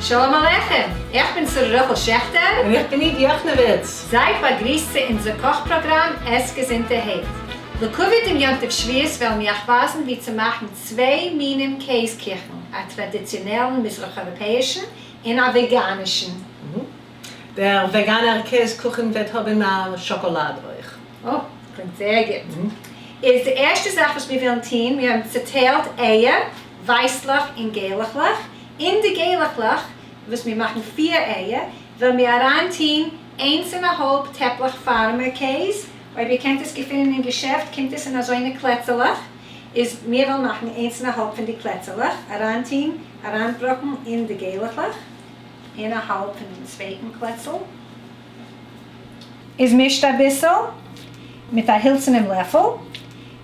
שלום עליכם! איך בין שרה רחל שעכטער. און איך בין איד יאכנעוויץ. זייט באגריסט צו אונזער קאך פראגראם עס געזונטערהייט. לכבוד דעם יום טוב שבועות וועלן מיר אייך ווייזן ווי צו מאכן צוויי מינים קעז קוכן, א טראדיציאנעלן מזרח אייראפעאישן און א וועגאנישן. דער וועגאנער קעז קוכן וועט האבן א שאקאלאד אויך. אה, קלינגט זייער גוט. איז די ערשטע זאך וואס מיר ווילן טון, מיר האבן צוטיילט אייער, ווייסלעך און געלעכלעך, אין די געלעכלעך וואס מיר מאכן פיר אייער, וועלן מיר אריין טון איינס און א האלב טעפלעך פארמער קעז, אויב איר קענט עס געפינען אין געשעפט קומט עס אין אזוינע קלעצעלעך, איז מיר וועלן מאכן איינס און א האלב פון די קלעצעלעך, אריין טון, אריינבראקן אין די געלעכלעך, און א האלב פון דעם צווייטן קלעצל. איז מישט אביסל מיט א הילצענעם לעפל,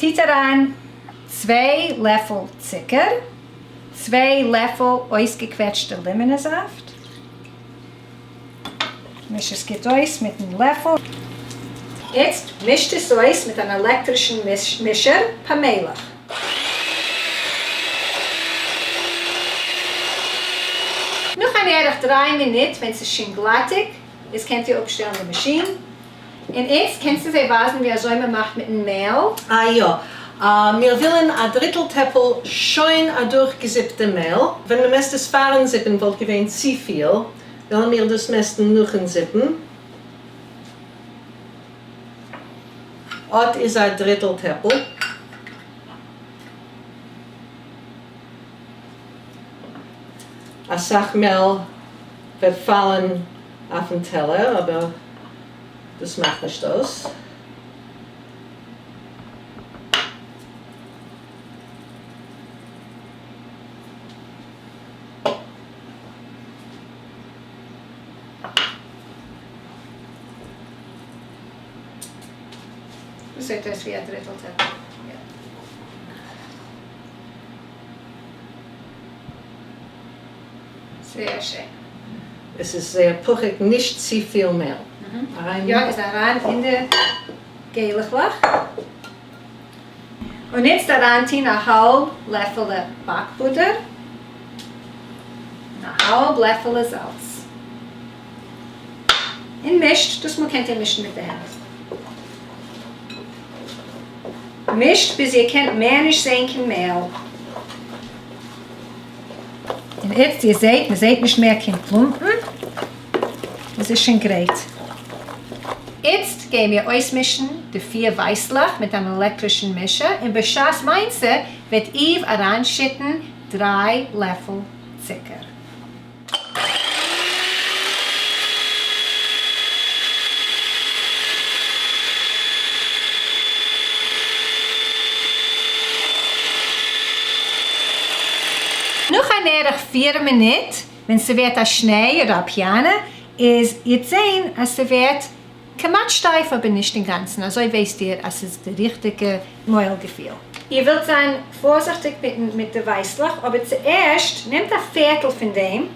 טוט אריין צוויי לעפל צוקער, צוויי לעפל אויסגעקוועטשטע לימענע זאפט, מיש עס גוט אויס מיטן לעפל. איצט מישט עס אויס מיט אן עלעקטרישן מישער פאמעליך. נאך אן ערך דריי מינוט ווען ס'איז שוין גלאטיג איז קענט איר אפשטעלן די מאשין. און איצט קענסטו זיי ווייזן ווי אזוי מען מאכט מיטן מעל? אה יא. מיר ווילן א דריטל טעפל שוין אדורכגעזיפטע מעל. ווען מען מעסט עס פארן זיפן וואלט געווען צופיל, וועלן מיר דאס מעסטן נאכן זיפן. אט איז א דריטל טעפל. אסאך מעל וועט פאלן אויפן טעלער אבער דאס מאכט נישט אויס. דאס זעט אויס ווי א דריטל טעפל. יא. זייער שיין. עס איז זייער פוכיג, נישט צופיל מעל. אריין. יא, איז אריין אין די געלעכלעך. און איצט אריינטוהן א האלב לעפעלע באקפוטער און א האלב לעפעלע זאלץ. און מישט, דאס מאל קענט איר מישן מיט די הענט. מישט ביז איר קענט מער נישט זעהן קיין מעל. און איצט איר זעהט, מען זעהט נישט מער קיין קלומפן, עס איז שוין גרייט. איצט גייען מיר אויסמישן די פיר ווייסלעך מיט אן עלעקטרישן מישער, און בשעת מעשה וועט איוו אריינשיטן דריי לעפל צוקער. נאך אן ערך פיר מינוט ווען ס'ווערט א שניי אדער א פיאנע איז איר'ט זעהן אז ס'ווערט כמעט שטייף אבער נישט אינגאנצן, אזוי ווייסט איר אז ס'איז די ריכטיגע מויל געפיל. איר ווילט זיין פארזיכטיג מיט די ווייסלעך, אבער צוערשט נעמט א פערטל פון דעם,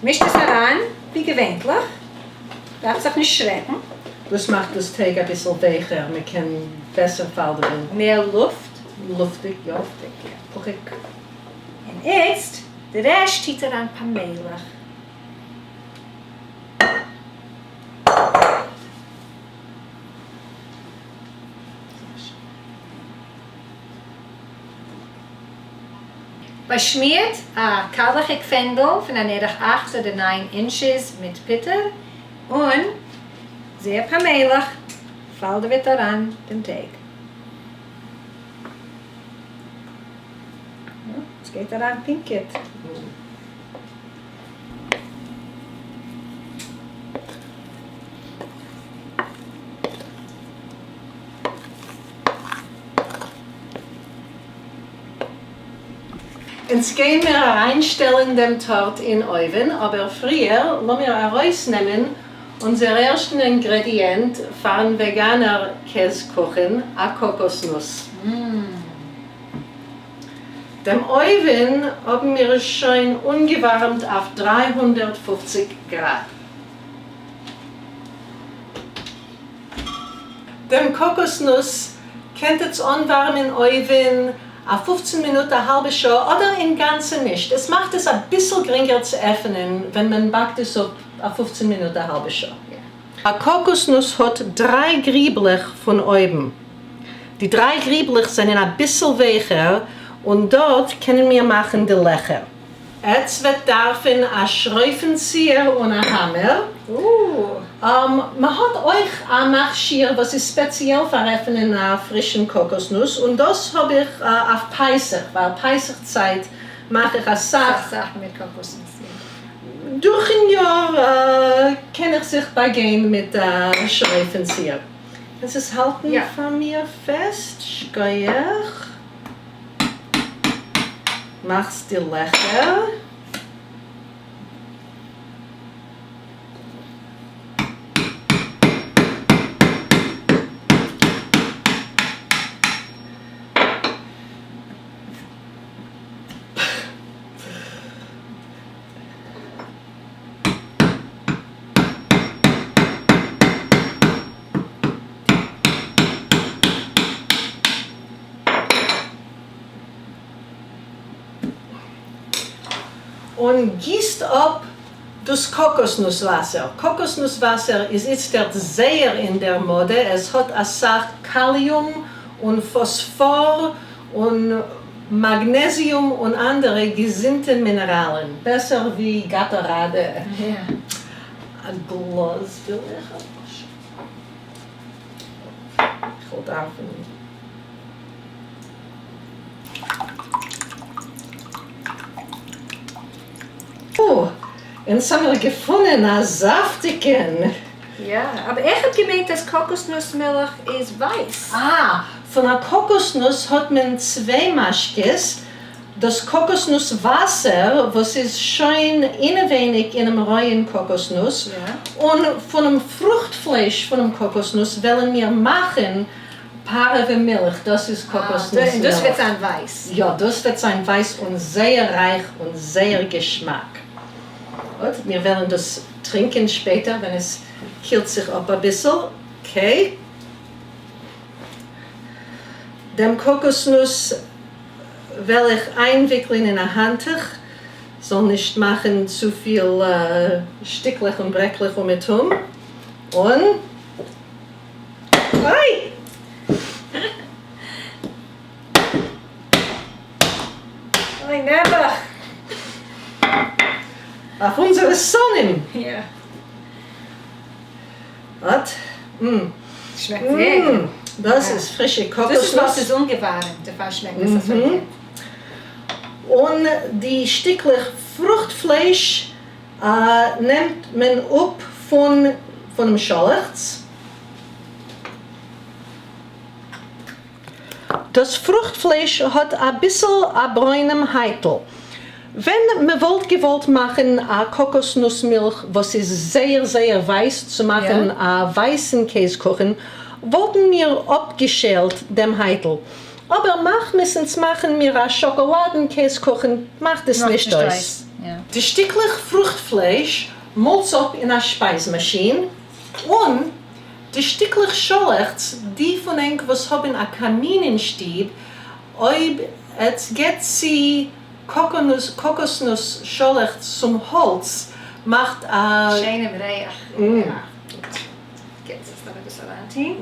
מישט עס אריין ווי געווענטליך, דארפט זיך נישט שרעקן. דאס מאכט דאס טייג אביסל ווייכער, מען קען בעסער פאלדעווען. מער לופט. לופטיג, יא. לופטיג, יא. פוכיג. און איצט, די רעשט טוט אריין פאמעליך. באשמירט א קיילעכיג פענדל פון אן ערך אכט אדער ניין אינטשעס מיט פוטער, און זייער פאמעליך פאלדעוועט אריין דעם טייג. עס גייט אריין פונקט גוט. אונז גייען מיר אריינשטעלן דעם טארט אין אויווען, אבער פריער לאמיר ארויסנעמען אונזער ערשטן אינגרעדיענט פארן וועגאנער קעז קוכן, א קאקאס נוס. דעם אויווען האבן מיר שוין אנגעווארעמט אויף 350 גראד. דעם קאקאס נוס קענט עטס אנווארעמען אויווען א פופצן מינוט, א האלבע שעה, אדער אינגאנצן נישט. עס מאכט עס אביסל גרינגער צו עפענען ווען מען באקט עס אפ א פופצן מינוט א האלבע שעה. א קאקוסנוס האט דריי גריבלעך פון אויבן. די דריי גריבלעך זענען אביסל ווייכער און דארט קענען מיר מאכן די לעכער. עטס וועט דארפן א שרויפנציער און א האמער. מ'האט אויך א מכשיר וואס איז ספעציעל פאר עפענען א פרישן קאקוסנוס און דאס האב איך אויף פסח ווייל פסח צייט מאך איך אסאך. אסאך מיט קאקוסנוס, יא. דורכן יאר קען איך זיך באגיין מיט א שרויפנציער. קענסט עס האלטן פאר מיר פעסט? שכוח. מאכסט די לעכער. און גיסט אפ דאס קאקאסנוס וואסער. קאקאסנוס וואסער איז איצטערט זייער אין דער מאדע, עס האט אסאך קאליום און פאספאר און מאגנעזיום און אנדערע געזונטע מינעראלן, בעסער ווי Gatorade. א גלאז וויל איך. כ'וועל דארפן. או, אונז האמיר געפונען א זאפטיגן. יא, אבער איך האב געמיינט אז קאקוס נוס מילך איז ווייס. אה, פון א קאקוס נוס האט מען צוויי משקות, דאס קאקוס נוס וואסער וואס איז שוין אינעווייניג אינעם רויען קאקוס נוס, און פונעם פרוכט פלייש פונעם קאקוס נוס וועלן מיר מאכן פארעווע מילך, דאס איז קאקוס נוס מילך. און דאס וועט זיין ווייס. יא, דאס וועט זיין ווייס און זייער רייך און זייער געשמאק. גוט, מיר וועלן דאס טרינקען שפעטער ווען עס קילט זיך אפ אביסל. Okay. דעם קאקוס נוס וועל איך איינוויקלען אין א האנטוך, זאל נישט מאכן צופיל שטיקלעך און ברעקלעך אומעטום, און אוי! אוי נעבעך! אויף אונזערע שונאים! יא. אט. שמעקט זייער גוט. דאס איז פרישע קאקאס נוס. דאס איז ווייל ס'איז אנגעווארעמט דערפאר שמעקט עס אזוי גוט. און די שטיקלעך פרוכט פלייש נעמט מען אפ פון פונעם שאלעכץ. דאס פרוכט פלייש האט אביסל א ברוינעם הייטל. ווען מ'וואלט געוואלט מאכן א קאקאס נוס מילך וואס איז זייער זייער ווייס צו מאכן א ווייסן קעז קוכן וואלטן מיר אפגעשעלט דעם הייטל. אבער מחמת אונז מאכן מיר א שאקאלאדן קעז קוכן מאכט עס נישט אויס. די שטיקלעך פרוכט פלייש מאלטס אפ אין א שפייז מאשין און די שטיקלעך שאלעכץ, די פון ענק וואס האבן א קאמין אין שטוב, אויב עטס געט צו קאקאסנוס שאלעכץ צום האלץ מאכט א. שיינעם ריח. יא. גוט, יעצט לאמיר דאס אריינטוהן.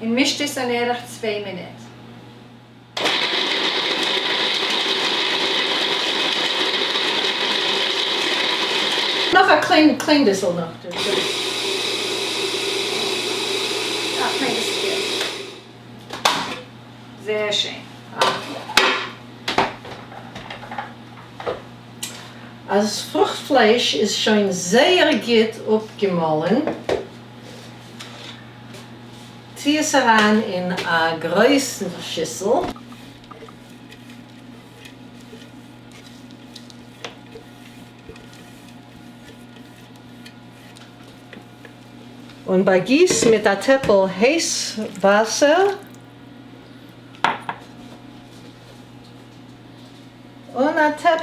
און מישט עס אן ערך צוויי מינוט. נאך א קליין קליין ביסל נאך. א קליין ביסל גוט. זייער שיין. אז פרוכט פלייש איז שוין זייער גוט אפגעמאלן, טו עס אריין אין א גרויסן שיסל. און באגיס מיט א טעפל הייס וואסער.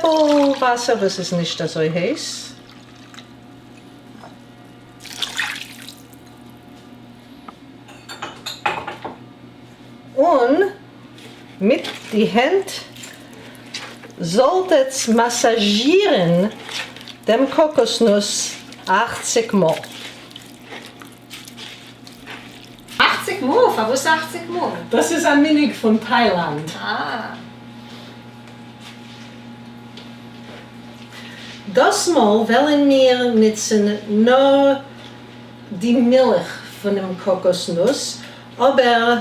טעפל וואסער וואס איז נישט אזוי הייס. און מיט די הענט זאלט עטס מאסאזשירן דעם קאקאסנוס אכציג מאל. אכציג מאל? פארוואס אכציג מאל? דאס איז א מנהג פון טיילאנד. אה. דאס מאל וועלן מיר נוצן נאר די מילך פונעם קאקאס נוס, אבער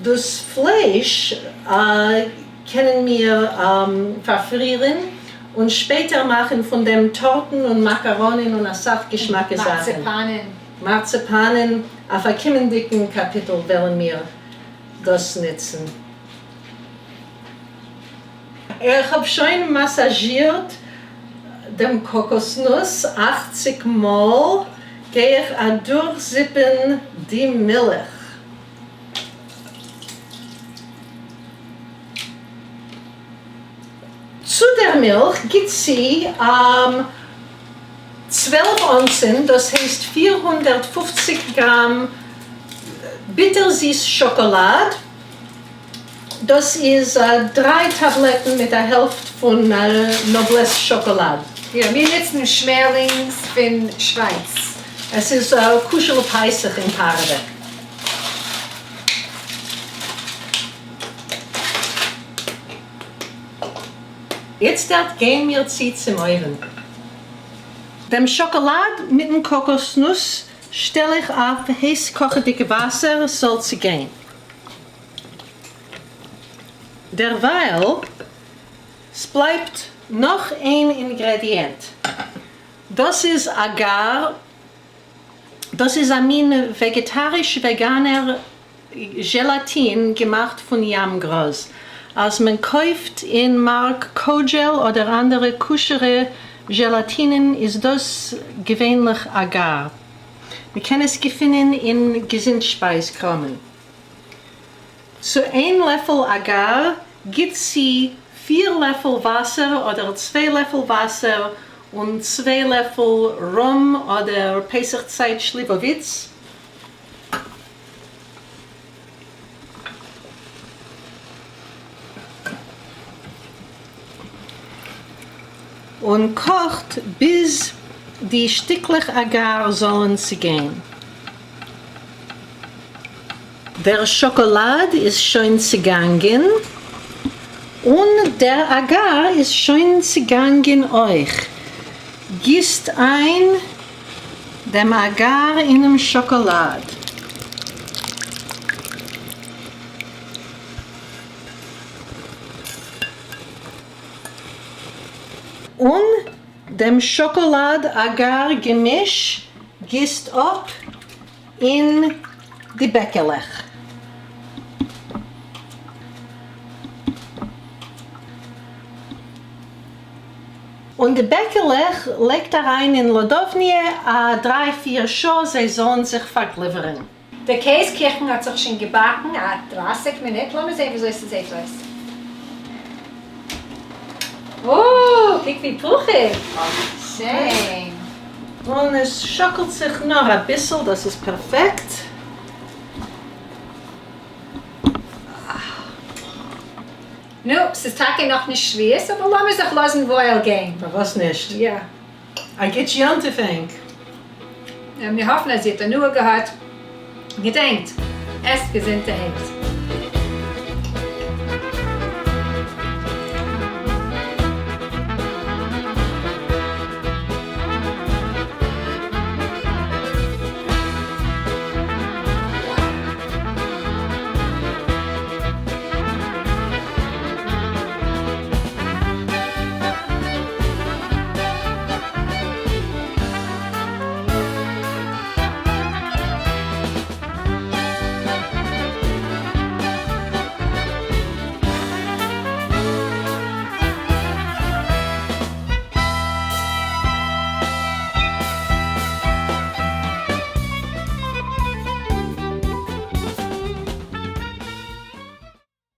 דאס פלייש קענען מיר פארפרירן און שפעטער מאכן פון דעם טארטן און מאקאראנען און אסאך געשמאקע זאכן. מארציפאנען. מארציפאנען, אויף א קומענדיגן קאפיטל וועלן מיר דאס נוצן. איך האב שוין מאסאזשירט דעם קאקאסנוס אכציג מאל, גיי איך אדורכזיפן די מילך. צו דער מילך גיט צו 12 אונסן, דאס הייסט 450 גראם ביטער זיס שאקאלאד, דאס איז דריי טאבלעטן מיט א העלפט פון נאבלעס שאקאלאד. יא, מיר נוצן שמערלינגס פון שווייץ. עס איז כשר לפסח אין פארעווע. איצטערט גייען מיר צו צום אויוון. דעם שאקאלאד מיטן קאקאס נוס שטעל איך אויף הייס קאכעדיגע וואסער עס זאל צוגיין. דערווייל סבלייבט נאך איין אינגרעדיענט, דאס איז אגאר, דאס איז א מין וועגעטאריש-וועגאנער זשעלאטין געמאכט פון ים גראז, אז מען קויפט אין מארק קאודזשעל אדער אנדערע כשר'ע זשעלאטינען איז דאס געווענליך אגאר, מען קען עס געפינען אין געזונט שפייז קראמען. צו איין לעפל אגאר גיט צו פיר לעפל וואסער אדער צוויי לעפל וואסער און צוויי לעפל ראם אדער פסח צייט שליוואוויץ. און קאכט ביז די שטיקלעך אגאר זאלן צוגיין. דער שאקאלאד איז שוין צוגאנגען, און דער אגאר איז שוין צוגאנגען אויך. גיסט איין דעם אגאר אינעם שאקאלאד. און דעם שאקאלאד-אגאר געמיש גיסט אפ אין די בעקעלעך. און די בעקעלעך לייגט אריין אין לאדאווניע א דריי פיר שעה זיי זאלן זיך פארגליווערן. דער קעז קיכן האט זיך שוין געבאקן א 30 מינוט, לאמיר זעהן וויאזוי ס'זעהט אויס. אוי, קוק ווי פוכיג! שיין! און עס שאקלט זיך נאר אביסל, דאס איז פערפעקט. נו, ס'איז טאקע נאכנישט שביעות, אבער לאמיר זיך לאזן וואויל גיין. פארוואס נישט? יא. א גוט יום טוב ענק. מיר האפן אז איר האט הנאה געהאט. געדענקט, עסט געזונטערהייט.